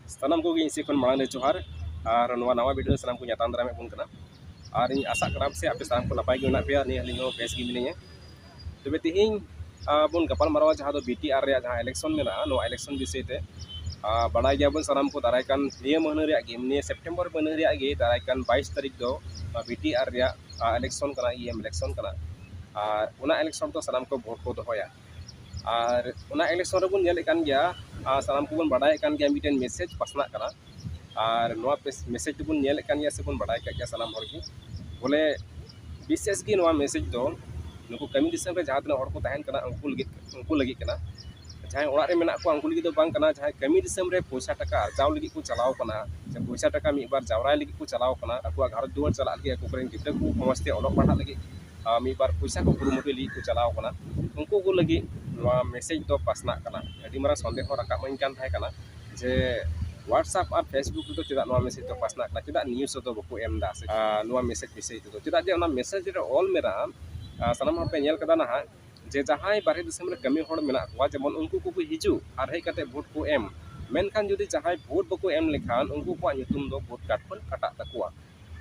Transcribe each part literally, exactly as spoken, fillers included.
ᱥᱟᱱᱟᱢ ᱠᱚᱜᱮ ᱤᱧ ᱥᱮᱫ ᱠᱷᱚᱱ ᱢᱟᱲᱟᱝ ᱨᱮ ᱡᱚᱦᱟᱨ᱾ ᱟᱨ ᱱᱚᱣᱟ ᱱᱟᱣᱟ video ᱨᱮ ᱥᱟᱱᱟᱢ ᱠᱚᱧ ᱟᱛᱟᱝ ᱫᱟᱨᱟᱢᱮᱫ ᱵᱚᱱ ᱠᱟᱱᱟ᱾ ᱟᱨ ᱤᱧ ᱟᱥᱟᱜ ᱠᱟᱱᱟ ᱥᱮ ᱟᱯᱮ ᱥᱟᱱᱟᱢ ᱠᱚ ᱱᱟᱯᱟᱭ ᱜᱮ ᱢᱮᱱᱟᱜ ᱯᱮᱭᱟ, ᱱᱤᱭᱟᱹ ᱟᱹᱞᱤᱧ ᱦᱚᱸ ᱵᱮᱥ ᱜᱮ ᱢᱤᱱᱟᱹᱧᱟ᱾ ᱛᱚᱵᱮ ᱛᱮᱦᱮᱧ, ᱟᱨ, ᱵᱚᱱ ᱜᱟᱯᱟᱞ ᱢᱟᱨᱟᱣᱟ ᱡᱟᱦᱟᱸ ᱫᱚ BTR ᱨᱮᱭᱟᱜ ᱡᱟᱦᱟᱸ election ᱢᱮᱱᱟᱜᱼᱟ, ᱱᱚᱣᱟ election ᱵᱤᱥᱚᱭ ᱛᱮ᱾ ᱟᱨ, ᱵᱟᱲᱟᱭ ᱜᱮᱭᱟᱵᱚᱱ ᱥᱟᱱᱟᱢ ᱠᱚ, ᱫᱟᱨᱟᱭ ᱠᱟᱱ ᱱᱤᱭᱟᱹ ᱢᱟᱹᱦᱱᱟᱹ ᱨᱮᱭᱟᱜ ᱜᱮ, ᱱᱤᱭᱟᱹ September ᱢᱟᱹᱦᱱᱟᱹ ᱨᱮᱭᱟᱜ ᱜᱮ ᱫᱟᱨᱟᱭ ᱠᱟᱱ ᱵᱟᱭᱤᱥ ᱛᱟᱹᱨᱤᱠᱷ ᱫᱚ, ᱟᱨ, BTR ᱨᱮᱭᱟᱜ, ᱟᱨ, election ᱠᱟᱱᱟ, EM election ᱠᱟᱱᱟ᱾ ᱟᱨ ᱚᱱᱟ election ᱫᱚ ᱥᱟᱱᱟᱢ ᱠᱚ vote ᱠᱚ ᱫᱚᱦᱚᱭᱟ᱾ ᱟᱨ ᱚᱱᱟ election ᱨᱮᱵᱚᱱ ᱧᱮᱞᱮᱫ ᱠᱟᱱ ᱜᱮᱭᱟ, ᱟᱨ ᱥᱟᱱᱟᱢ ᱠᱚᱵᱚᱱ ᱵᱟᱰᱟᱭᱮᱫ ᱠᱟᱱ ᱜᱮᱭᱟ, ᱢᱤᱫᱴᱮᱱ message ᱯᱟᱥᱱᱟᱜ ᱠᱟᱱᱟ᱾ ᱟᱨ ᱱᱚᱣᱟ ᱯᱮᱥ-, message ᱫᱚᱵᱚᱱ ᱧᱮᱞᱮᱫ ᱠᱟᱱ ᱜᱮᱭᱟ ᱥᱮᱵᱚᱱ ᱵᱟᱰᱟᱭ ᱠᱟᱜ ᱜᱮᱭᱟ ᱥᱟᱱᱟᱢ ᱦᱚᱲ ᱜᱮ᱾ ᱵᱚᱞᱮ, ᱵᱤᱥᱮᱥ ᱜᱮ ᱱᱚᱣᱟ message ᱫᱚ ᱱᱩᱠᱩ ᱠᱟᱹᱢᱤ ᱫᱤᱥᱚᱢ ᱨᱮ ᱡᱟᱦᱟᱸ ᱛᱤᱱᱟᱹᱜ ᱦᱚᱲ ᱠᱚ ᱛᱟᱦᱮᱱ ᱠᱟᱱᱟ, ᱩᱱᱠᱩ ᱞᱟᱹᱜᱤᱫ, ᱩᱱᱠᱩ ᱞᱟᱹᱜᱤᱫ ᱠᱟᱱᱟ᱾ ᱡᱟᱦᱟᱸᱭ ᱚᱲᱟᱜ ᱨᱮ ᱢᱮᱱᱟᱜ ᱠᱚᱣᱟ, ᱩᱱᱠᱩ ᱞᱟᱹᱜᱤᱫ ᱫᱚ ᱵᱟᱝ ᱠᱟᱱᱟ᱾ ᱡᱟᱦᱟᱸᱭ ᱠᱟᱹᱢᱤ ᱫᱤᱥᱚᱢ ᱨᱮ ᱯᱚᱭᱥᱟ ᱴᱟᱠᱟ ᱟᱨᱡᱟᱣ ᱞᱟᱹᱜᱤᱫ ᱠᱚ ᱪᱟᱞᱟᱣ ᱠᱟᱱᱟ, ᱥᱮ ᱯᱚᱭᱥᱟ ᱴᱟᱠᱟ ᱢᱤᱫ ᱵᱟᱨ ᱡᱟᱣᱨᱟᱭ ᱞᱟᱹᱜᱤᱫ ᱠᱚ ᱪᱟᱞᱟᱣ ᱠᱟᱱᱟ, ᱟᱠᱚᱣᱟᱜ ᱜᱷᱟᱨᱚᱸᱡᱽ ᱫᱩᱣᱟᱹᱨ ᱪᱟᱞᱟᱜ ᱞᱟᱹᱜᱤᱫ, ᱟᱠᱚ ᱠᱚᱨᱮᱱ ᱜᱤᱫᱽᱨᱟᱹ ᱠᱚ ᱢᱚᱡᱽ ᱛᱮ ᱚᱞᱚᱜ ᱯᱟᱲᱦᱟᱜ ᱞᱟᱹᱜᱤᱫ, ᱟᱨ ᱢᱤᱫ ᱵᱟᱨ ᱯᱚᱭᱥᱟ ᱠᱚ ᱠᱩᱨᱩᱢᱩᱴᱩᱭ ᱞᱟᱹᱜᱤᱫ ᱠᱚ ᱪᱟᱞᱟᱣ ᱠᱟᱱᱟ, ᱩᱱᱠᱩ ᱠᱚ ᱞᱟᱹᱜᱤᱫ ᱱᱚᱣᱟ message ᱫᱚ ᱯᱟᱥᱱᱟᱜ ᱠᱟᱱᱟ᱾ ᱟᱹᱰᱤ ᱢᱟᱨᱟᱝ ᱥᱚᱱᱫᱮᱦᱚ ᱨᱟᱠᱟᱵ ᱟᱹᱧ ᱠᱟᱱ ᱛᱟᱦᱮᱸ ᱠᱟᱱᱟ ᱡᱮ WhatsApp ᱟᱨ Facebook ᱨᱮᱫᱚ ᱪᱮᱫᱟᱜ ᱱᱚᱣᱟ message ᱫᱚ ᱯᱟᱥᱱᱟᱜ ᱠᱟᱱᱟ, ᱪᱮᱫᱟᱜ news ᱨᱮᱫᱚ ᱵᱟᱠᱚ ᱮᱢ ᱮᱫᱟ ᱥᱮ, ᱟᱨ, ᱱᱚᱣᱟ message ᱵᱤᱥᱚᱭ ᱛᱮᱫᱚ᱾ ᱪᱮᱫᱟᱜ ᱡᱮ ᱚᱱᱟ message ᱨᱮ ᱚᱞ ᱢᱮᱱᱟᱜᱼᱟ, ᱟᱨ, ᱥᱟᱱᱟᱢ ᱦᱚᱲ ᱯᱮ ᱧᱮᱞ ᱠᱟᱫᱟ ᱱᱟᱦᱟᱜ, ᱡᱮ ᱡᱟᱦᱟᱸᱭ ᱵᱟᱨᱦᱮ ᱫᱤᱥᱚᱢ ᱨᱮ ᱠᱟᱹᱢᱤ ᱦᱚᱲ ᱢᱮᱱᱟᱜ ᱠᱚᱣᱟ, ᱡᱮᱢᱚᱱ ᱩᱱᱠᱩ ᱠᱚᱠᱚ ᱦᱤᱡᱩᱜ ᱟᱨ ᱦᱮᱡ ᱠᱟᱛᱮ vote ᱠᱚ ᱮᱢ, ᱢᱮᱱᱠᱷᱟᱱ ᱡᱩᱫᱤ ᱡᱟᱦᱟᱸᱭ vote ᱵᱟᱠᱚ ᱮᱢ ᱞᱮᱠᱷᱟᱱ, ᱩᱱᱠᱩ ᱠᱚᱣᱟᱜ ᱧᱩᱛᱩᱢ ᱫᱚ vote card ᱠᱷᱚᱱ ᱠᱟᱴᱟᱜ ᱛᱟᱠᱚᱣᱟ᱾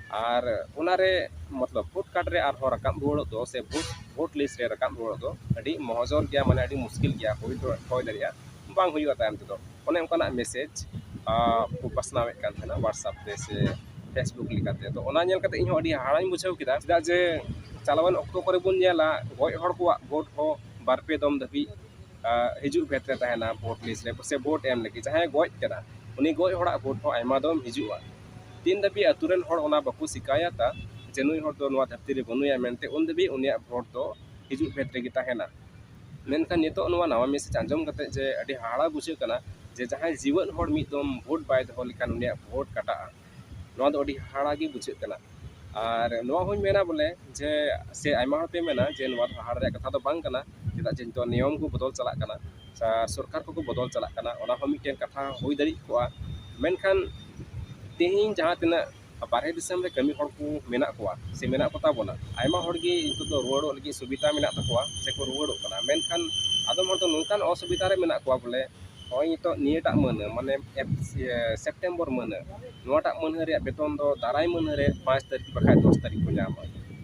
ᱟᱨ ᱚᱱᱟᱨᱮ, ᱢᱚᱛᱞᱚᱵ, vote card ᱨᱮ ᱟᱨᱦᱚᱸ ᱨᱟᱠᱟᱵ ᱨᱩᱣᱟᱹᱲᱚᱜ ᱫᱚ ᱥᱮ vote, vote list ᱨᱮ ᱨᱟᱠᱟᱵ ᱨᱩᱣᱟᱹᱲᱚᱜ ᱫᱚ ᱟᱹᱰᱤ ᱢᱚᱦᱚᱡᱚᱨ ᱜᱮᱭᱟ, ᱢᱟᱱᱮ ᱟᱹᱰᱤ ᱢᱩᱥᱠᱤᱞ ᱜᱮᱭᱟ, ᱦᱩᱭ ᱫᱚ, ᱦᱩᱭ ᱫᱟᱲᱮᱭᱟᱜᱼᱟ, ᱵᱟᱝ ᱦᱩᱭᱩᱜᱼᱟ ᱛᱟᱭᱚᱢ ᱛᱮᱫᱚ᱾ ᱚᱱᱮ ᱚᱱᱠᱟᱱᱟᱜ message, ᱟᱸ, ᱠᱚ ᱯᱟᱥᱱᱟᱣᱮᱫ ᱠᱟᱱ ᱛᱟᱦᱮᱱᱟ WhatsApp ᱛᱮ ᱥᱮ Facebook ᱞᱮᱠᱟᱛᱮ᱾ ᱛᱚ, ᱚᱱᱟ ᱧᱮᱞ ᱠᱟᱛᱮ ᱤᱧ ᱦᱚᱸ ᱟᱹᱰᱤ ᱦᱟᱦᱟᱲᱟᱧ ᱵᱩᱡᱷᱟᱹᱣ ᱠᱮᱫᱟ, ᱪᱮᱫᱟᱜ ᱡᱮ ᱪᱟᱞᱟᱣᱮᱱ ᱚᱠᱛᱚ ᱠᱚᱨᱮ ᱵᱚᱱ ᱧᱮᱞᱟ, ᱜᱚᱡ ᱦᱚᱲ ᱠᱚᱣᱟᱜ vote ᱦᱚᱸ ᱵᱟᱨ ᱯᱮ ᱫᱚᱢ ᱫᱷᱟᱹᱵᱤᱡ, ᱟᱸ, ᱦᱤᱡᱩᱜ ᱵᱷᱮᱫ ᱨᱮ ᱛᱟᱦᱮᱱᱟ vote list ᱨᱮ, ᱥᱮ vote ᱮᱢ ᱞᱟᱹᱜᱤᱫ᱾ ᱡᱟᱦᱟᱸᱭ ᱜᱚᱡ ᱠᱟᱱᱟ, ᱩᱱᱤ ᱜᱚᱡ ᱦᱚᱲᱟᱜ vote ᱦᱚᱸ ᱟᱭᱢᱟ ᱫᱚᱢ ᱦᱤᱡᱩᱜᱼᱟ᱾ ᱛᱤᱱ ᱫᱷᱟᱹᱵᱤᱡ ᱟᱹᱛᱩ ᱨᱮᱱ ᱦᱚᱲ ᱚᱱᱟ ᱵᱟᱠᱚ ᱥᱤᱠᱟᱭᱟᱛᱟ ᱡᱮ ᱱᱩᱭ ᱦᱚᱲ ᱫᱚ ᱱᱚᱣᱟ ᱫᱷᱟᱹᱨᱛᱤ ᱨᱮ ᱵᱟᱹᱱᱩᱭᱟ ᱢᱮᱱᱛᱮ, ᱩᱱ ᱫᱷᱟᱹᱵᱤᱡ ᱩᱱᱤᱭᱟᱜ vote ᱫᱚ ᱦᱤᱡᱩᱜ ᱵᱷᱮᱫ ᱨᱮᱜᱮ ᱛᱟᱦᱮᱱᱟ᱾ ᱢᱮᱱᱠᱷᱟᱱ ᱱᱤᱛᱚᱜ ᱱᱚᱣᱟ ᱱᱟᱣᱟ message ᱟᱸᱡᱚᱢ ᱠᱟᱛᱮ ᱡᱮ ᱟᱹᱰᱤ ᱦᱟᱦᱟᱲᱟ ᱵᱩᱡᱷᱟᱹᱜ ᱠᱟᱱᱟ, ᱡᱮ ᱡᱟᱦᱟᱸᱭ ᱡᱤᱣᱮᱫ ᱦᱚᱲ ᱢᱤᱫ ᱫᱚᱢ vote ᱵᱟᱭ ᱫᱚᱦᱚ ᱞᱮᱠᱷᱟᱱ ᱩᱱᱤᱭᱟᱜ vote ᱠᱟᱴᱟᱜᱼᱟ, ᱱᱚᱣᱟ ᱫᱚ ᱟᱹᱰᱤ ᱦᱟᱦᱟᱲᱟ ᱜᱮ ᱵᱩᱡᱷᱟᱹᱜ ᱠᱟᱱᱟ᱾ ᱟᱨ ᱱᱚᱣᱟ ᱦᱚᱸᱧ ᱢᱮᱱᱟ ᱵᱚᱞᱮ ᱡᱮ, ᱥᱮ ᱟᱭᱢᱟ ᱦᱚᱲ ᱯᱮ ᱢᱮᱱᱟ ᱡᱮ ᱱᱚᱣᱟ ᱫᱚ ᱦᱟᱦᱟᱲᱟ ᱨᱮᱭᱟᱜ ᱠᱟᱛᱷᱟ ᱫᱚ ᱵᱟᱝ ᱠᱟᱱᱟ, ᱪᱮᱫᱟᱜ ᱡᱮ ᱱᱤᱛᱚᱜ ᱱᱤᱭᱚᱢ ᱠᱚ ᱵᱚᱫᱚᱞ ᱪᱟᱞᱟᱜ ᱠᱟᱱᱟ, ᱥᱟ-, ᱥᱚᱨᱠᱟᱨ ᱠᱚᱠᱚ ᱵᱚᱫᱚᱞ ᱪᱟᱞᱟᱜ ᱠᱟᱱᱟ, ᱚᱱᱟ ᱦᱚᱸ ᱢᱤᱫᱴᱮᱱ ᱠᱟᱛᱷᱟ ᱦᱩᱭ ᱫᱟᱲᱮ ᱠᱚᱜᱼᱟ᱾ ᱢᱮᱱᱠᱷᱟᱱ ᱛᱮᱦᱮᱧ ᱡᱟᱦᱟᱸ ᱛᱤᱱᱟᱹᱜ ᱵᱟᱨᱦᱮ ᱫᱤᱥᱚᱢ ᱨᱮ ᱠᱟᱹᱢᱤ ᱦᱚᱲ ᱠᱚ ᱢᱮᱱᱟᱜ ᱠᱚᱣᱟ ᱥᱮ ᱢᱮᱱᱟᱜ ᱠᱚᱛᱟ ᱵᱚᱱᱟ, ᱟᱭᱢᱟ ᱦᱚᱲ ᱜᱮ ᱱᱤᱛᱚᱜ ᱫᱚ ᱨᱩᱣᱟᱹᱲᱚᱜ ᱞᱟᱹᱜᱤᱫ ᱥᱩᱵᱤᱫᱷᱟ ᱢᱮᱱᱟᱜ ᱛᱟᱠᱚᱣᱟ ᱥᱮᱠᱚ ᱨᱩᱣᱟᱹᱲᱚᱜ ᱠᱟᱱᱟ᱾ ᱢᱮᱱᱠᱷᱟᱱ ᱟᱫᱚᱢ ᱦᱚᱲ ᱫᱚ ᱱᱚᱝᱠᱟᱱ ᱚᱥᱩᱵᱤᱫᱷᱟ ᱨᱮ ᱢᱮᱱᱟᱜ ᱠᱚᱣᱟ ᱵᱚᱞᱮ ᱱᱚᱜᱼᱚᱭ ᱱᱤᱛᱚᱜ ᱱᱤᱭᱟᱹᱴᱟᱜ ᱢᱟᱹᱦᱱᱟᱹ, ᱢᱟᱱᱮ ᱮᱯ-, ᱤᱭᱟᱹ, ᱥᱮᱯᱴᱮᱢᱵᱚᱨ ᱢᱟᱹᱦᱱᱟᱹ, ᱱᱚᱣᱟᱴᱟᱜ ᱢᱟᱹᱦᱱᱟᱹ ᱨᱮᱭᱟᱜ ᱵᱮᱛᱚᱱ ᱫᱚ ᱫᱟᱨᱟᱭ ᱢᱟᱹᱦᱱᱟᱹ ᱨᱮ ᱯᱟᱸᱪ ᱛᱟᱹᱨᱤᱠᱷ ᱵᱟᱠᱷᱟᱡ ᱫᱚᱥ ᱛᱟᱹᱨᱤᱠᱷ ᱠᱚ ᱧᱟᱢᱟ᱾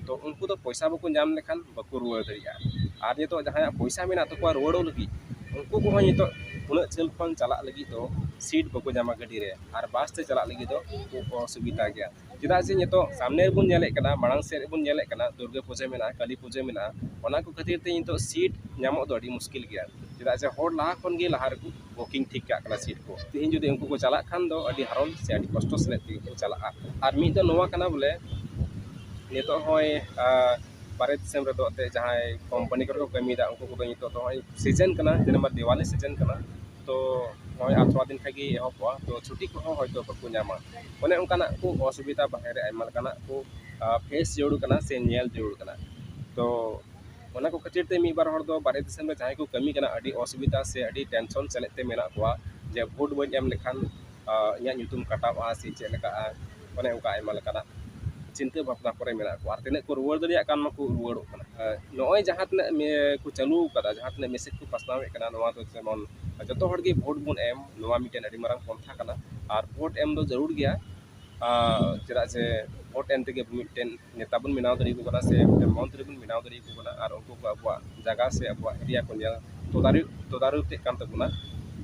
ᱛᱚ ᱩᱱᱠᱩ ᱫᱚ ᱯᱚᱭᱥᱟ ᱵᱟᱠᱚ ᱧᱟᱢ ᱞᱮᱠᱷᱟᱱ ᱵᱟᱠᱚ ᱨᱩᱣᱟᱹᱲ ᱫᱟᱲᱮᱭᱟᱜᱼᱟ᱾ ᱟᱨ ᱱᱤᱛᱚᱜ ᱡᱟᱦᱟᱸᱭᱟᱜ ᱯᱚᱭᱥᱟ ᱢᱮᱱᱟᱜ ᱛᱟᱠᱚᱣᱟ ᱨᱩᱣᱟᱹᱲᱚᱜ ᱞᱟᱹᱜᱤᱫ, ᱩᱱᱠᱩ ᱠᱚᱦᱚᱸ ᱱᱤᱛᱚᱜ ᱩᱱᱟᱹᱜ ᱡᱷᱟᱹᱞ ᱠᱷᱚᱱ ᱪᱟᱞᱟᱜ ᱞᱟᱹᱜᱤᱫ ᱫᱚ ᱥᱤᱴ ᱵᱟᱠᱚ ᱧᱟᱢᱟ ᱜᱟᱹᱰᱤ ᱨᱮ, ᱟᱨ ᱵᱟᱥ ᱛᱮ ᱪᱟᱞᱟᱜ ᱞᱟᱹᱜᱤᱫ ᱫᱚ ᱠᱷᱩᱵ ᱚᱥᱩᱵᱤᱫᱷᱟ ᱜᱮᱭᱟ᱾ ᱪᱮᱫᱟᱜ ᱡᱮ ᱱᱤᱛᱚᱜ ᱥᱟᱢᱱᱮ ᱨᱮᱵᱚᱱ ᱧᱮᱞᱮᱫ ᱠᱟᱱᱟ, ᱢᱟᱲᱟᱝ ᱥᱮᱫ ᱨᱮᱵᱚᱱ ᱧᱮᱞᱮᱫ ᱠᱟᱱᱟ, ᱫᱩᱨᱜᱟᱹ ᱯᱩᱡᱟᱹ ᱢᱮᱱᱟᱜᱼᱟ, ᱠᱟᱹᱞᱤ ᱯᱩᱡᱟᱹ ᱢᱮᱱᱟᱜᱼᱟ, ᱚᱱᱟ ᱠᱚ ᱠᱷᱟᱹᱛᱤᱨ ᱛᱮ ᱱᱤᱛᱚᱜ ᱥᱤᱴ ᱧᱟᱢᱚᱜ ᱫᱚ ᱟᱹᱰᱤ ᱢᱩᱥᱠᱤᱞ ᱜᱮᱭᱟ᱾ ᱪᱮᱫᱟᱜ ᱡᱮ ᱦᱚᱲ ᱞᱟᱦᱟ ᱠᱷᱚᱱ ᱜᱮ ᱞᱟᱦᱟ ᱨᱮᱠᱚ ᱵᱩᱠᱤᱝ ᱴᱷᱤᱠ ᱠᱟᱜ ᱠᱟᱱᱟ ᱥᱤᱴ ᱠᱚ᱾ ᱛᱮᱦᱮᱧ ᱡᱩᱫᱤ ᱩᱱᱠᱩ ᱠᱚ ᱪᱟᱞᱟᱜ ᱠᱷᱟᱱ ᱫᱚ ᱟᱹᱰᱤ ᱦᱟᱨᱚᱱ ᱥᱮ ᱟᱹᱰᱤ ᱠᱚᱥᱴᱚ ᱥᱮᱞᱮᱫ ᱛᱮᱜᱮ ᱠᱤᱱ ᱪᱟᱞᱟᱜᱼᱟ᱾ ᱟᱨ ᱢᱤᱫ ᱫᱚ ᱱᱚᱣᱟ ᱠᱟᱱᱟ ᱵᱚᱞᱮ, ᱱᱤᱛᱚᱜ ᱦᱚᱸᱜᱼᱚᱭ, ᱟᱸ, ᱵᱟᱨᱦᱮ ᱫᱤᱥᱚᱢ ᱨᱮᱫᱚ ᱮᱱᱛᱮᱫ ᱡᱟᱦᱟᱸᱭ ᱠᱳᱢᱯᱟᱱᱤ ᱠᱚᱨᱮ ᱠᱚ ᱠᱟᱹᱢᱤᱭᱮᱫᱟ, ᱩᱱᱠᱩ ᱠᱚᱫᱚ ᱱᱤᱛᱚᱜ ᱫᱚ ᱱᱚᱜᱼᱚᱭ ᱥᱤᱡᱮᱱ ᱠᱟᱱᱟ, ᱡᱮᱱᱚ ᱫᱤᱣᱟᱞᱤ ᱥᱤᱡᱮᱱ ᱠᱟᱱᱟ, ᱛᱚ ᱱᱚᱜᱼᱚᱭ ᱟᱨ ᱛᱷᱚᱲᱟ ᱫᱤᱱ ᱠᱷᱟᱡ ᱜᱮ ᱮᱦᱚᱵᱚᱜᱼᱟ, ᱛᱚ ᱪᱷᱩᱴᱤ ᱠᱚᱦᱚᱸ ᱦᱚᱭᱛᱳ ᱵᱟᱠᱚ ᱧᱟᱢᱟ᱾ ᱚᱱᱮ ᱚᱱᱠᱟᱱᱟᱜ ᱠᱚ ᱚᱥᱩᱵᱤᱫᱷᱟ ᱵᱟᱦᱨᱮ ᱨᱮ ᱟᱭᱢᱟ ᱞᱮᱠᱟᱱᱟᱜ ᱠᱚ, ᱟᱸ, ᱯᱷᱮᱥ ᱡᱟᱹᱨᱩᱲ ᱠᱟᱱᱟ ᱥᱮ ᱧᱮᱞ ᱡᱟᱹᱨᱩᱲ ᱠᱟᱱᱟ᱾ ᱛᱚ ᱚᱱᱟ ᱠᱚ ᱠᱷᱟᱹᱛᱤᱨ ᱛᱮ ᱢᱤᱫ ᱵᱟᱨ ᱦᱚᱲ ᱫᱚ ᱵᱟᱨᱦᱮ ᱫᱤᱥᱚᱢ ᱨᱮ ᱡᱟᱦᱟᱸᱭ ᱠᱚ ᱠᱟᱹᱢᱤ ᱠᱟᱱᱟ, ᱟᱹᱰᱤ ᱚᱥᱩᱵᱤᱫᱷᱟ ᱥᱮ ᱟᱹᱰᱤ ᱴᱮᱱᱥᱚᱱ ᱥᱮᱞᱮᱫ ᱛᱮ ᱢᱮᱱᱟᱜ ᱠᱚᱣᱟ ᱡᱮ ᱵᱷᱳᱴ ᱵᱟᱹᱧ ᱮᱢ ᱞᱮᱠᱷᱟᱱ, ᱟᱸ, ᱤᱧᱟᱹᱜ ᱧᱩᱛᱩᱢ ᱠᱟᱴᱟᱜᱼᱟ ᱥᱮ ᱪᱮᱫ ᱞᱮᱠᱟᱜᱼᱟ, ᱚᱱᱮ ᱚᱱᱠᱟ ᱟᱭᱢᱟ ᱞᱮᱠᱟᱱᱟᱜ ᱪᱤᱱᱛᱟᱹ ᱵᱷᱟᱵᱽᱱᱟ ᱠᱚᱨᱮ ᱢᱮᱱᱟᱜ ᱠᱚᱣᱟ᱾ ᱟᱨ ᱛᱤᱱᱟᱹᱜ ᱠᱚ ᱨᱩᱣᱟᱹᱲ ᱫᱟᱲᱮᱭᱟᱜ ᱠᱟᱱ ᱢᱟᱠᱚ ᱨᱩᱣᱟᱹᱲᱚᱜ ᱠᱟᱱᱟ᱾ ᱟᱸ, ᱱᱚᱜᱼᱚᱭ ᱡᱟᱦᱟᱸ ᱛᱤᱱᱟᱹᱜ ᱢᱮ-, ᱠᱚ ᱪᱟᱹᱞᱩ ᱟᱠᱟᱫᱟ, ᱡᱟᱦᱟᱸ ᱛᱤᱱᱟᱹᱜ ᱢᱮᱥᱮᱡᱽ ᱠᱚ ᱯᱟᱥᱱᱟᱣᱮᱫ ᱠᱟᱱᱟ, ᱱᱚᱣᱟ ᱫᱚ ᱡᱮᱢᱚᱱ ᱡᱚᱛᱚ ᱦᱚᱲ ᱜᱮ ᱵᱷᱳᱴ ᱵᱚᱱ ᱮᱢ, ᱱᱚᱣᱟ ᱢᱤᱫᱴᱮᱱ ᱟᱹᱰᱤ ᱢᱟᱨᱟᱝ ᱯᱚᱱᱛᱷᱟ ᱠᱟᱱᱟ᱾ ᱟᱨ ᱵᱷᱳᱴ ᱮᱢ ᱫᱚ ᱡᱟᱹᱨᱩᱲ ᱜᱮᱭᱟ, ᱟᱨ ᱪᱮᱫᱟᱜ ᱥᱮ ᱵᱷᱳᱴ ᱮᱢ ᱛᱮᱜᱮ ᱢᱤᱫᱴᱮᱱ ᱱᱮᱛᱟ ᱵᱚᱱ ᱵᱮᱱᱟᱣ ᱫᱟᱲᱮᱭᱟᱠᱚ ᱠᱟᱱᱟ ᱥᱮ ᱢᱤᱫᱴᱮᱱ ᱢᱚᱱᱛᱨᱤ ᱵᱚᱱ ᱵᱮᱱᱟᱣ ᱫᱟᱲᱮᱭᱟᱠᱚ ᱠᱟᱱᱟ, ᱟᱨ ᱩᱱᱠᱩ ᱠᱚ ᱟᱵᱚᱣᱟᱜ ᱡᱟᱭᱜᱟ ᱥᱮ ᱟᱵᱚᱣᱟᱜ ᱮᱨᱤᱭᱟ ᱠᱚ ᱧᱮᱞ ᱛᱚᱫᱟᱨᱩ-, ᱛᱚᱫᱟᱨᱩᱯ ᱮᱫ ᱠᱟᱱ ᱛᱟᱵᱚᱱᱟ᱾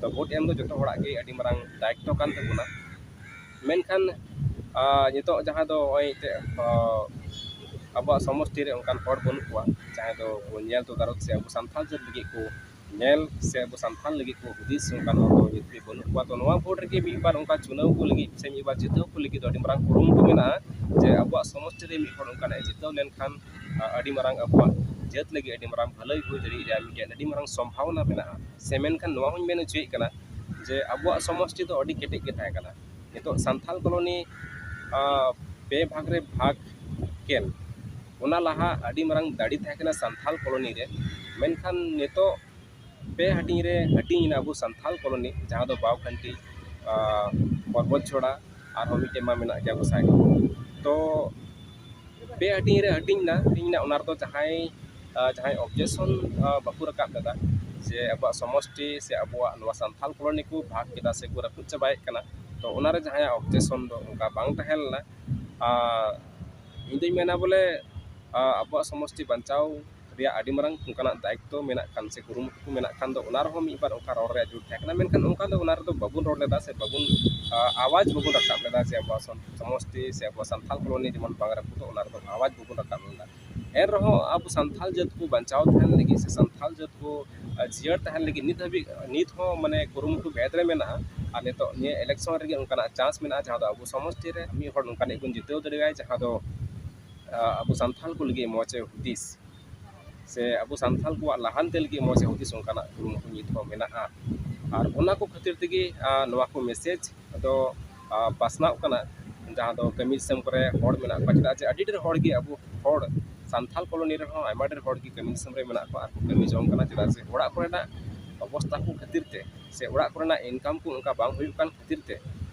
ᱛᱚ ᱵᱷᱳᱴ ᱮᱢ ᱫᱚ ᱡᱚᱛᱚ ᱦᱚᱲᱟᱜ ᱜᱮ ᱟᱹᱰᱤ ᱢᱟᱨᱟᱝ ᱫᱟᱭᱤᱛᱛᱚ ᱠᱟᱱ ᱛᱟᱵᱚᱱᱟ᱾ ᱢᱮᱱᱠᱷᱟᱱ, ᱟᱸ, ᱱᱤᱛᱚᱜ ᱡᱟᱦᱟᱸ ᱫᱚ ᱱᱚᱜᱼᱚᱭ ᱮᱱᱛᱮᱫ, ᱟᱸ, ᱟᱵᱚᱣᱟᱜ ᱥᱚᱢᱚᱥᱴᱤ ᱨᱮ ᱚᱱᱠᱟᱱ ᱦᱚᱲ ᱵᱟᱹᱱᱩᱜ ᱠᱚᱣᱟ ᱡᱟᱦᱟᱸᱭ ᱫᱚ ᱧᱮᱞ ᱛᱚᱫᱟᱨᱚᱠ ᱥᱮ ᱟᱵᱚ ᱥᱟᱱᱛᱟᱲ ᱡᱟᱹᱛ ᱞᱟᱹᱜᱤᱫ ᱠᱚ ᱧᱮᱞ ᱥᱮ ᱟᱵᱚ ᱥᱟᱱᱛᱟᱲ ᱞᱟᱹᱜᱤᱫ ᱠᱚ ᱦᱩᱫᱤᱥ, ᱚᱱᱠᱟᱱ ᱦᱚᱲ ᱫᱚ ᱱᱤᱛ ᱦᱟᱹᱵᱤᱡ ᱵᱟᱹᱱᱩᱜ ᱠᱚᱣᱟ᱾ ᱛᱚ ᱱᱚᱣᱟ ᱵᱷᱳᱴ ᱨᱮᱜᱮ ᱢᱤᱫ ᱵᱟᱨ ᱚᱱᱠᱟ ᱪᱩᱱᱟᱹᱣ ᱠᱚ ᱞᱟᱹᱜᱤᱫ ᱥᱮ ᱢᱤᱫ ᱵᱟᱨ ᱡᱤᱛᱟᱹᱣ ᱠᱚ ᱞᱟᱹᱜᱤᱫ ᱫᱚ ᱟᱹᱰᱤ ᱢᱟᱨᱟᱝ ᱠᱩᱨᱩᱢᱩᱴᱩ ᱢᱮᱱᱟᱜᱼᱟ ᱡᱮ ᱟᱵᱚᱣᱟᱜ ᱥᱚᱢᱚᱥᱴᱤ ᱨᱮ ᱢᱤᱫ ᱦᱚᱲ ᱚᱱᱠᱟᱱᱟᱜ ᱮ ᱡᱤᱛᱟᱹᱣ ᱞᱮᱱᱠᱷᱟᱱ, ᱟ, ᱟᱹᱰᱤ ᱢᱟᱨᱟᱝ ᱟᱵᱚᱣᱟᱜ ᱡᱟᱹᱛ ᱞᱟᱹᱜᱤᱫ ᱟᱹᱰᱤ ᱢᱟᱨᱟᱝ ᱵᱷᱟᱹᱞᱟᱹᱭ ᱦᱩᱭ ᱫᱟᱲᱮᱭᱟᱜᱼᱟ, ᱢᱤᱫᱴᱮᱱ ᱟᱹᱰᱤ ᱢᱟᱨᱟᱝ ᱥᱚᱢᱵᱷᱟᱵᱚᱱᱟ ᱢᱮᱱᱟᱜᱼᱟ᱾ ᱥᱮ ᱢᱮᱱᱠᱷᱟᱱ ᱱᱚᱣᱟ ᱦᱚᱸᱧ ᱢᱮᱱ ᱦᱚᱪᱚᱭᱮᱫ ᱠᱟᱱᱟ ᱡᱮ ᱟᱵᱚᱣᱟᱜ ᱥᱚᱢᱚᱥᱴᱤ ᱫᱚ ᱟᱹᱰᱤ ᱠᱮᱴᱮᱡ ᱜᱮ ᱛᱟᱦᱮᱸ ᱠᱟᱱᱟ᱾ ᱱᱤᱛᱚᱜ ᱥᱟᱱᱛᱷᱟᱞ ᱠᱚᱞᱚᱱᱤ, ᱟ, ᱯᱮ ᱵᱷᱟᱜᱽ ᱨᱮ ᱵᱷᱟᱜᱽ ᱠᱮᱱ, ᱚᱱᱟ ᱞᱟᱦᱟ ᱟᱹᱰᱤ ᱢᱟᱨᱟᱝ ᱫᱟᱲᱮ ᱛᱟᱦᱮᱸ ᱠᱟᱱᱟ ᱥᱟᱱᱛᱷᱟᱞ ᱠᱚᱞᱚᱱᱤ ᱨᱮ, ᱢᱮᱱᱠᱷᱟᱱ ᱱᱤᱛᱚᱜ ᱯᱮ ᱦᱟᱹᱴᱤᱧ ᱨᱮ ᱦᱟᱹᱴᱤᱧ ᱮᱱᱟ ᱟᱵᱚ ᱥᱟᱱᱛᱷᱟᱞ ᱠᱚᱞᱚᱱᱤ, ᱡᱟᱦᱟᱸ ᱫᱚ ᱵᱟᱣᱠᱷᱟᱱᱴᱤ, ᱟ, ᱯᱚᱨᱵᱚᱛ ᱪᱷᱚᱲᱟ, ᱟᱨᱦᱚᱸ ᱢᱤᱫᱴᱮᱱ ᱢᱟ ᱢᱮᱱᱟᱜ ᱜᱮᱭᱟ ᱜᱚᱸᱥᱟᱭ᱾ ᱛᱚ ᱯᱮ ᱦᱟᱹᱴᱤᱧ ᱨᱮ ᱦᱟᱹᱴᱤᱧ ᱮᱱᱟ, ᱦᱟᱹᱴᱤᱧ ᱮᱱᱟ, ᱚᱱᱟ ᱨᱮᱫᱚ ᱡᱟᱦᱟᱸᱭ, ᱟ, ᱡᱟᱦᱟᱸᱭ objection, ᱟ, ᱵᱟᱠᱚ ᱨᱟᱠᱟᱵ ᱞᱮᱫᱟ, ᱡᱮ ᱟᱵᱚᱣᱟᱜ ᱥᱚᱢᱚᱥᱴᱤ ᱥᱮ ᱟᱵᱚᱣᱟᱜ ᱱᱚᱣᱟ ᱥᱟᱱᱛᱟᱞ ᱠᱚᱞᱚᱱᱤ ᱠᱚ ᱵᱷᱟᱜᱽ ᱠᱮᱫᱟ ᱥᱮ ᱠᱚ ᱨᱟᱹᱯᱩᱫ ᱪᱟᱵᱟᱭᱮᱫ ᱠᱟᱱᱟ, ᱛᱚ ᱚᱱᱟᱨᱮ ᱡᱟᱦᱟᱸᱭᱟᱜ ᱚᱵᱡᱮᱠᱥᱚᱱ ᱫᱚ ᱚᱱᱠᱟ ᱵᱟᱝ ᱛᱟᱦᱮᱸ ᱞᱮᱱᱟ᱾ ᱟᱨ ᱤᱧ ᱫᱩᱧ ᱢᱮᱱᱟ ᱵᱚᱞᱮ, ᱟᱵᱚᱣᱟᱜ ᱥᱚᱢᱚᱥᱴᱤ ᱵᱟᱧᱪᱟᱣ ᱨᱮᱭᱟᱜ ᱟᱹᱰᱤ ᱢᱟᱨᱟᱝ ᱚᱱᱠᱟᱱᱟᱜ ᱫᱟᱭᱤᱛᱛᱚ ᱢᱮᱱᱟᱜ ᱠᱷᱟᱱ ᱥᱮ ᱠᱩᱨᱩᱢᱩᱴᱩ ᱠᱚ ᱢᱮᱱᱟᱜ ᱠᱷᱟᱱ ᱫᱚ ᱚᱱᱟ ᱨᱮᱦᱚᱸ ᱢᱤᱫ ᱵᱟᱨ ᱚᱱᱠᱟ ᱨᱚᱲ ᱨᱮᱭᱟᱜ ᱡᱟᱹᱨᱩᱲ ᱛᱟᱦᱮᱸ ᱠᱟᱱᱟ, ᱢᱮᱱᱠᱷᱟᱱ ᱚᱱᱠᱟ ᱫᱚ ᱚᱱᱟ ᱨᱮᱫᱚ ᱵᱟᱵᱚᱱ ᱨᱚᱲ ᱞᱮᱫᱟ ᱥᱮ ᱵᱟᱵᱚᱱ, ᱟ, ᱟᱣᱟᱡᱽ ᱵᱟᱵᱚᱱ ᱨᱟᱠᱟᱵ ᱞᱮᱫᱟ ᱡᱮ ᱟᱵᱚᱣᱟᱜ ᱥᱚᱢ-, ᱥᱚᱢᱚᱥᱴᱤ ᱥᱮ ᱟᱵᱚᱣᱟᱜ ᱥᱟᱱᱛᱟᱞ ᱠᱚᱞᱚᱱᱤ ᱡᱮᱢᱚᱱ ᱵᱟᱝ ᱨᱟᱹᱯᱩᱫᱚᱜ, ᱚᱱᱟ ᱨᱮᱫᱚ ᱟᱣᱟᱡᱽ ᱵᱟᱵᱚᱱ ᱨᱟᱠᱟᱵ ᱞᱮᱫᱟ᱾ ᱮᱱ ᱨᱮᱦᱚᱸ ᱟᱵᱚ ᱥᱟᱱᱛᱟᱞ ᱡᱟᱹᱛ ᱠᱚ ᱵᱟᱧᱪᱟᱣ ᱛᱟᱦᱮᱱ ᱞᱟᱹᱜᱤᱫ ᱥᱮ ᱥᱟᱱᱛᱟᱞ ᱡᱟᱹᱛ ᱠᱚ, ᱟ, ᱡᱤᱭᱟᱹᱲ ᱛᱟᱦᱮᱱ ᱞᱟᱹᱜᱤᱫ ᱱᱤᱛ ᱦᱟᱹᱵᱤᱡ, ᱱᱤᱛ ᱦᱚᱸ ᱢᱟᱱᱮ ᱠᱩᱨᱩᱢᱩᱴᱩ ᱵᱷᱮᱫ ᱨᱮ ᱢᱮᱱᱟᱜᱼᱟ᱾ ᱟᱨ ᱱᱤᱛᱚᱜ ᱱᱤᱭᱟᱹ election ᱨᱮᱜᱮ ᱚᱱᱠᱟᱱᱟᱜ chance ᱢᱮᱱᱟᱜᱼᱟ ᱡᱟᱦᱟᱸ ᱫᱚ ᱟᱵᱚ ᱥᱚᱢᱚᱥᱴᱤ ᱨᱮ ᱢᱤᱫ ᱦᱚᱲ ᱚᱱᱠᱟᱱᱤᱡ ᱵᱚᱱ ᱡᱤᱛᱟᱹᱣ ᱫᱟᱲᱮᱭᱟᱭ ᱡᱟᱦᱟᱸ ᱫᱚ, ᱟ, ᱟᱵᱚ ᱥᱟᱱᱛᱟᱞ ᱠᱚ ᱞᱟᱹᱜᱤᱫ ᱢᱚᱡᱽ ᱮ ᱦᱩᱫᱤᱥ ᱥᱮ ᱟᱵᱚ ᱥᱟᱱᱛᱟᱞ ᱠᱚᱣᱟᱜ ᱞᱟᱦᱟᱱᱛᱤ ᱞᱟᱹᱜᱤᱫ ᱢᱚᱡᱽ ᱮ ᱦᱩᱫᱤᱥ, ᱚᱱᱠᱟᱱᱟᱜ ᱠᱩᱨᱩᱢᱩᱴᱩ ᱱᱤᱛ ᱦᱚᱸ ᱢᱮᱱᱟᱜᱼᱟ᱾ ᱟᱨ ᱚᱱᱟ ᱠᱚ ᱠᱷᱟᱹᱛᱤᱨ ᱛᱮᱜᱮ, ᱟ, ᱱᱚᱣᱟ ᱠᱚ message ᱫᱚ, ᱟ, ᱯᱟᱥᱱᱟᱣ ᱠᱟᱱᱟ, ᱡᱟᱦᱟᱸ ᱫᱚ ᱠᱟᱹᱢᱤ ᱫᱤᱥᱚᱢ ᱠᱚᱨᱮ ᱦᱚᱲ ᱢᱮᱱᱟᱜ ᱠᱚᱣᱟ᱾ ᱪᱮᱫᱟᱜ ᱡᱮ ᱟᱹᱰᱤ ᱰᱷᱮᱨ ᱦᱚᱲ ᱜᱮ ᱟᱵᱚ ᱦᱚᱲ ᱥᱟᱱᱛᱟᱞ ᱠᱚᱞᱚᱱᱤ ᱨᱮᱦᱚᱸ ᱟᱭᱢᱟ ᱰᱷᱮᱨ ᱦᱚᱲ ᱜᱮ ᱠᱟᱹᱢᱤ ᱫᱤᱥᱚᱢ ᱨᱮ ᱢᱮᱱᱟᱜ ᱠᱚᱣᱟ ᱟᱨ ᱠᱚ ᱠᱟᱹᱢᱤ ᱡᱚᱝ ᱠᱟᱱᱟ᱾ ᱪᱮᱫᱟᱜ ᱥᱮ ᱚᱲᱟᱜ ᱠᱚᱨᱮᱱᱟᱜ ᱚᱵᱚᱥᱛᱟ ᱠᱚ ᱠᱷᱟᱹᱛᱤᱨ ᱛᱮ ᱥᱮ ᱚᱲᱟᱜ ᱠᱚᱨᱮᱱᱟᱜ income ᱠᱚ ᱚᱱᱠᱟ ᱵᱟᱝ ᱦᱩᱭᱩᱜ ᱠᱟᱱ ᱠᱷᱟᱹᱛᱤᱨ ᱛᱮ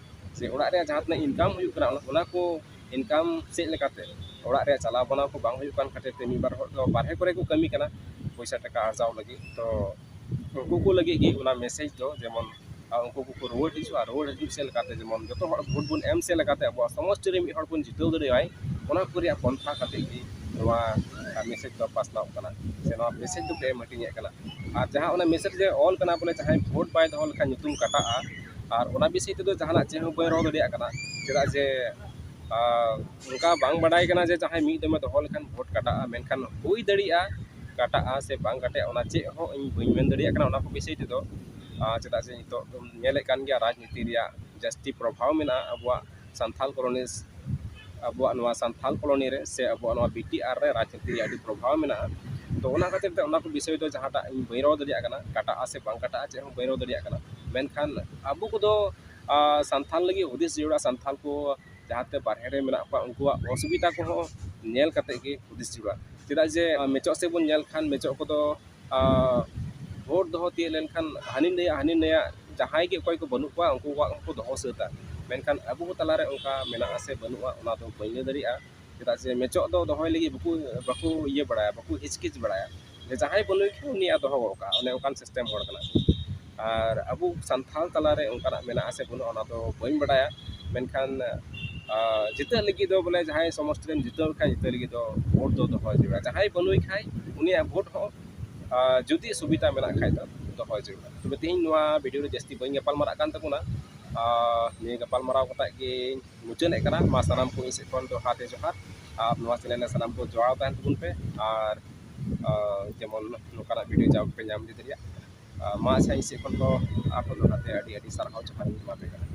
ᱥᱮ ᱚᱲᱟᱜ ᱨᱮᱭᱟᱜ ᱡᱟᱦᱟᱸ ᱛᱤᱱᱟᱹᱜ income ᱦᱩᱭᱩᱜ ᱠᱟᱱᱟ, ᱚᱱᱟ, ᱚᱱᱟ ᱠᱚ income ᱪᱮᱫ ᱞᱮᱠᱟᱛᱮ ᱚᱲᱟᱜ ᱨᱮᱭᱟᱜ ᱪᱟᱞᱟᱣ ᱵᱟᱱᱟᱣ ᱠᱚ ᱵᱟᱝ ᱦᱩᱭᱩᱜ ᱠᱟᱱ ᱠᱷᱟᱹᱛᱤᱨ ᱛᱮ ᱢᱤᱫ ᱵᱟᱨ ᱦᱚᱲ ᱫᱚ ᱵᱟᱨᱦᱮ ᱠᱚᱨᱮ ᱠᱚ ᱠᱟᱹᱢᱤ ᱠᱟᱱᱟ ᱯᱚᱭᱥᱟ ᱴᱟᱠᱟ ᱟᱨᱡᱟᱣ ᱞᱟᱹᱜᱤᱫ᱾ ᱛᱚ ᱩᱱᱠᱩ ᱠᱚ ᱞᱟᱹᱜᱤᱫ ᱜᱮ ᱚᱱᱟ message ᱫᱚ, ᱡᱮᱢᱚᱱ, ᱟᱨ ᱩᱱᱠᱩ ᱠᱚᱠᱚ ᱨᱩᱣᱟᱹᱲ ᱦᱤᱡᱩᱜᱼᱟ, ᱨᱩᱣᱟᱹᱲ ᱦᱤᱡᱩᱜ ᱥᱮᱫ ᱞᱮᱠᱟᱛᱮ, ᱡᱮᱢᱚᱱ ᱡᱚᱛᱚ ᱦᱚᱲ ᱵᱷᱳᱴ ᱵᱚᱱ ᱮᱢ ᱥᱮᱫ ᱞᱮᱠᱟᱛᱮ ᱟᱵᱚᱣᱟᱜ ᱥᱚᱢᱚᱥᱴᱤ ᱨᱮ ᱢᱤᱫ ᱦᱚᱲ ᱵᱚᱱ ᱡᱤᱛᱟᱹᱣ ᱫᱟᱲᱮᱭᱟᱭ, ᱚᱱᱟ ᱠᱚ ᱨᱮᱭᱟᱜ ᱯᱚᱱᱛᱷᱟ ᱠᱟᱛᱮ ᱜᱮ ᱱᱚᱣᱟ message ᱫᱚ ᱯᱟᱥᱱᱟᱣ ᱠᱟᱱᱟ ᱥᱮ ᱱᱚᱣᱟ message ᱫᱚᱠᱚ ᱮᱢ ᱦᱟᱹᱴᱤᱧᱮᱫ ᱠᱟᱱᱟ᱾ ᱟᱨ ᱡᱟᱦᱟᱸ ᱚᱱᱟ message ᱨᱮ ᱚᱞ ᱠᱟᱱᱟ ᱵᱚᱞᱮ ᱡᱟᱦᱟᱸᱭ ᱵᱷᱳᱴ ᱵᱟᱭ ᱫᱚᱦᱚ ᱞᱮᱠᱷᱟᱱ ᱧᱩᱛᱩᱢ ᱠᱟᱴᱟᱜᱼᱟ, ᱟᱨ ᱚᱱᱟ ᱵᱤᱥᱚᱭ ᱛᱮᱫᱚ ᱡᱟᱦᱟᱱᱟᱜ ᱪᱮᱫ ᱦᱚᱸ ᱵᱟᱹᱧ ᱨᱚᱲ ᱫᱟᱲᱮᱭᱟᱜ ᱠᱟᱱᱟ᱾ ᱪᱮᱫᱟᱜ ᱡᱮ, ᱟᱨ ᱚᱱᱠᱟ ᱵᱟᱝ ᱵᱟᱰᱟᱭ ᱠᱟᱱᱟ ᱡᱮ ᱡᱟᱦᱟᱸᱭ ᱢᱤᱫ ᱫᱚᱢᱮ ᱫᱚᱦᱚ ᱞᱮᱠᱷᱟᱱ ᱵᱷᱳᱴ ᱠᱟᱴᱟᱜᱼᱟ, ᱢᱮᱱᱠᱷᱟᱱ ᱦᱩᱭ ᱫᱟᱲᱮᱭᱟᱜᱼᱟ ᱠᱟᱴᱟᱜᱼᱟ ᱥᱮ ᱵᱟᱝ ᱠᱟᱴᱟᱜᱼᱟ, ᱚᱱᱟ ᱪᱮᱫ ᱦᱚᱸ ᱤᱧ ᱵᱟᱹᱧ ᱢᱮᱱ ᱫᱟᱲᱮᱭᱟᱜ ᱠᱟᱱᱟ ᱚᱱᱟ ᱠᱚ ᱵᱤᱥᱚᱭ ᱛᱮᱫᱚ᱾ ᱟᱨ ᱪᱮᱫᱟᱜ ᱡᱮ ᱱᱤᱛᱚᱜ ᱫᱚᱢ ᱧᱮᱞᱮᱫ ᱠᱟᱱ ᱜᱮᱭᱟ ᱨᱟᱡᱽᱱᱤᱛᱤ ᱨᱮᱭᱟᱜ ᱡᱟᱹᱥᱛᱤ ᱯᱨᱚᱵᱷᱟᱵᱽ ᱢᱮᱱᱟᱜᱼᱟ ᱟᱵᱚᱣᱟᱜ ᱥᱟᱱᱛᱷᱟᱞ ᱠᱚᱞᱚᱱᱤ, ᱟᱵᱚᱣᱟᱜ ᱱᱚᱣᱟ ᱥᱟᱱᱛᱷᱟᱞ ᱠᱚᱞᱚᱱᱤ ᱨᱮ ᱥᱮ ᱟᱵᱚᱣᱟᱜ ᱱᱚᱣᱟ BTR ᱨᱮ ᱨᱟᱡᱽᱱᱤᱛᱤ ᱨᱮᱭᱟᱜ ᱟᱹᱰᱤ ᱯᱨᱚᱵᱷᱟᱵᱽ ᱢᱮᱱᱟᱜᱼᱟ᱾ ᱛᱚ ᱚᱱᱟ ᱠᱷᱟᱹᱛᱤᱨ ᱛᱮ ᱚᱱᱟ ᱠᱚ ᱵᱤᱥᱚᱭ ᱫᱚ ᱡᱟᱦᱟᱸᱴᱟᱜ ᱤᱧ ᱵᱟᱹᱧ ᱨᱚᱲ ᱫᱟᱲᱮᱭᱟᱜ ᱠᱟᱱᱟ, ᱠᱟᱴᱟᱜᱼᱟ ᱥᱮ ᱵᱟᱝ ᱠᱟᱴᱟᱜᱼᱟ ᱪᱮᱫ ᱦᱚᱸ ᱵᱟᱹᱧ ᱨᱚᱲ ᱫᱟᱲᱮᱭᱟᱜ ᱠᱟᱱᱟ᱾ ᱢᱮᱱᱠᱷᱟᱱ ᱟᱵᱚ ᱠᱚᱫᱚ, ᱟᱨ ᱥᱟᱱᱛᱷᱟᱞ ᱞᱟᱹᱜᱤᱫ ᱦᱩᱫᱤᱥ ᱡᱟᱹᱨᱩᱲᱟ, ᱥᱟᱱᱛᱷᱟᱞ ᱠᱚ ᱡᱟᱦᱟᱸᱛᱮ ᱵᱟᱨᱦᱮ ᱨᱮ ᱢᱮᱱᱟᱜ ᱠᱚᱣᱟ ᱩᱱᱠᱩᱣᱟᱜ ᱚᱥᱩᱵᱤᱫᱷᱟ ᱠᱚᱦᱚᱸ ᱧᱮᱞ ᱠᱟᱛᱮ ᱜᱮ ᱦᱩᱫᱤᱥ ᱡᱟᱹᱨᱩᱲᱟ᱾ ᱪᱮᱫᱟᱜ ᱡᱮ, ᱟᱨ ᱢᱮᱪᱚᱜ ᱥᱮᱫ ᱵᱚᱱ ᱧᱮᱞ ᱠᱷᱟᱱ ᱢᱮᱪᱚᱜ ᱠᱚᱫᱚ, ᱟᱨ ᱵᱷᱳᱴ ᱫᱚᱦᱚ ᱛᱤᱭᱳᱜ ᱞᱮᱱᱠᱷᱟᱱ ᱦᱟᱹᱱᱤ ᱱᱟᱹᱭᱟᱜ ᱦᱟᱹᱱᱤ ᱱᱟᱹᱭᱟᱜ ᱡᱟᱦᱟᱸᱭ ᱜᱮ ᱚᱠᱚᱭ ᱠᱚ ᱵᱟᱹᱱᱩᱜ ᱠᱚᱣᱟ ᱩᱱᱠᱩᱣᱟᱜ ᱦᱚᱸᱠᱚ ᱫᱚᱦᱚ ᱥᱟᱹᱛᱟ᱾ ᱢᱮᱱᱠᱷᱟᱱ ᱟᱵᱚ ᱠᱚ ᱛᱟᱞᱟᱨᱮ ᱚᱱᱠᱟ ᱢᱮᱱᱟᱜᱼᱟ ᱥᱮ ᱵᱟᱹᱱᱩᱜᱼᱟ ᱚᱱᱟ ᱫᱚ ᱵᱟᱹᱧ ᱞᱟᱹᱭ ᱫᱟᱲᱮᱭᱟᱜᱼᱟ᱾ ᱪᱮᱫᱟᱜ ᱡᱮ ᱢᱮᱪᱚᱜ ᱫᱚ ᱫᱚᱦᱚᱭ ᱞᱟᱹᱜᱤᱫ ᱵᱟᱠᱚ, ᱵᱟᱠᱚ ᱤᱭᱟᱹ ᱵᱟᱲᱟᱭᱟ, ᱵᱟᱠᱚ ᱦᱤᱪᱠᱤᱪ ᱵᱟᱲᱟᱭᱟ᱾ ᱡᱮ ᱡᱟᱦᱟᱸᱭ ᱵᱟᱹᱱᱩᱭ ᱠᱷᱟᱱ ᱩᱱᱤᱭᱟᱜ ᱫᱚᱦᱚ ᱜᱚᱫ ᱠᱟᱜᱼᱟ, ᱚᱱᱮ ᱚᱱᱠᱟᱱ ᱥᱤᱥᱴᱮᱢ ᱦᱚᱲ ᱠᱟᱱᱟ᱾ ᱟᱨ ᱟᱵᱚ ᱥᱟᱱᱛᱟᱲ ᱛᱟᱞᱟᱨᱮ ᱚᱱᱠᱟᱱᱟᱜ ᱢᱮᱱᱟᱜᱼᱟ ᱥᱮ ᱵᱟᱹᱱᱩᱜᱼᱟ, ᱚᱱᱟ ᱫᱚ ᱵᱟᱹᱧ ᱵᱟᱰᱟᱭᱟ᱾ ᱢᱮᱱᱠᱷᱟᱱ ᱡᱤᱛᱟᱹᱜ ᱞᱟᱹᱜᱤᱫ ᱫᱚ ᱵᱚᱞᱮ ᱡᱟᱦᱟᱸᱭ ᱥᱚᱢᱚᱥᱛᱤ ᱨᱮᱢ ᱡᱤᱛᱟᱹᱣ ᱞᱮᱠᱷᱟᱱ ᱡᱤᱛᱟᱹᱜ ᱞᱟᱹᱜᱤᱫ ᱫᱚ ᱵᱷᱳᱴ ᱫᱚ ᱫᱚᱦᱚᱭ ᱡᱟᱹᱨᱩᱲᱟ᱾ ᱡᱟᱦᱟᱸᱭ ᱵᱟᱹᱱᱩᱭ ᱠᱷᱟᱱ ᱩᱱᱤᱭᱟᱜ ᱵᱷᱳᱴ ᱦᱚᱸ ᱡᱩᱫᱤ ᱥᱩᱵᱤᱫᱷᱟ ᱢᱮᱱᱟᱜ ᱠᱷᱟᱱ ᱫᱚ ᱫᱚᱦᱚᱭ ᱡᱟᱹᱨᱩᱲᱟ᱾ ᱛᱚᱵᱮ ᱛᱮᱦᱮᱧ ᱱᱚᱣᱟ ᱵᱷᱤᱰᱤᱭᱳ ᱨᱮ ᱡᱟᱹᱥᱛᱤ ᱵᱟᱹᱧ ᱜᱟᱯᱟᱞ ᱢᱟᱨᱟᱜ ᱠᱟᱱ ᱛᱟᱵᱚᱱᱟ᱾ ᱱᱤᱭᱟᱹ ᱜᱟᱯᱟᱞ ᱢᱟᱨᱟᱣ ᱠᱟᱛᱮ ᱜᱤᱧ ᱢᱩᱪᱟᱹᱫ ᱮᱫ ᱠᱟᱱᱟ᱾ ᱢᱟ ᱥᱟᱱᱟᱢ ᱠᱚ ᱤᱧ ᱥᱮᱫ ᱠᱷᱚᱱ ᱡᱚᱦᱟᱨ ᱛᱮ ᱡᱚᱦᱟᱨ᱾ ᱟᱨ ᱱᱚᱣᱟ ᱪᱮᱱᱮᱞ ᱨᱮ ᱥᱟᱱᱟᱢ ᱠᱚ ᱡᱚᱲᱟᱣ ᱛᱟᱦᱮᱱ ᱛᱟᱵᱚᱱ ᱯᱮ᱾ ᱟᱨ ᱡᱮᱢᱚᱱ ᱱᱚᱝᱠᱟᱱᱟᱜ ᱵᱷᱤᱰᱤᱭᱳ ᱡᱟᱣ ᱯᱮ ᱧᱟᱢ ᱤᱫᱤ ᱫᱟᱲᱮᱭᱟᱜ᱾ ᱢᱟ ᱟᱪᱪᱷᱟ, ᱤᱧ ᱥᱮᱫ ᱠᱷᱚᱱ ᱫᱚ ᱟᱨᱦᱚᱸ ᱫᱚᱦᱲᱟ ᱛᱮ ᱟᱹᱰᱤ ᱟᱹᱰᱤ ᱥᱟᱨᱦᱟᱣ ᱡᱚᱦᱟᱨ ᱤᱧ ᱮᱢᱟ ᱯᱮ ᱠᱟᱱᱟ᱾